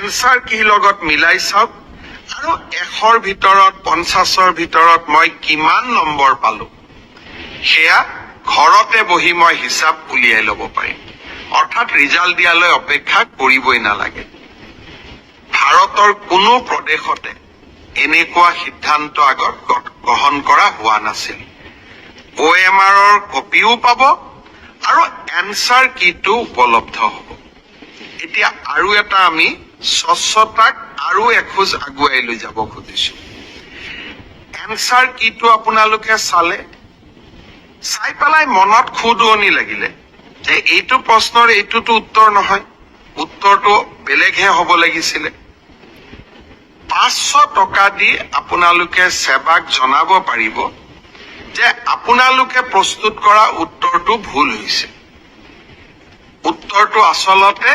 Answer কীৰ লগত মিলাই চাওক আৰু 100ৰ ভিতৰত, 50ৰ ভিতৰত মই কিমান নম্বৰ পালো, সেয়া ঘৰতে বহি মই হিচাপ উলিয়াই ল'ব পাৰিম। অৰ্থাৎ ৰিজাল্ট দিয়ালৈ অপেক্ষা কৰিবই নালাগে। ভাৰতৰ কোনো প্ৰদেশতে এনেকুৱা সিদ্ধান্ত আগত গ্ৰহণ কৰা হোৱা নাছিল। অ' এম আৰৰ কপিও পাব আৰু এনচাৰ কীটো উপলব্ধ হ'ব। এতিয়া আৰু এটা আমি স্বচ্ছতাক আৰু এখোজ আগুৱাই লৈ যাব খুজিছো। এনচাৰ কীটো আপোনালোকে চালে, চাই পেলাই মনত খুদুৱনি লাগিলে যে এইটো প্ৰশ্নৰ এইটোতো উত্তৰ নহয়, উত্তৰটো বেলেগহে হ'ব লাগিছিলে। 500 টকা দি আপোনালোকে সেৱাক জনাব পাৰিব যে আপোনালোকে প্ৰস্তুত কৰা উত্তৰটো ভুল হৈছে, উত্তৰটো আচলতে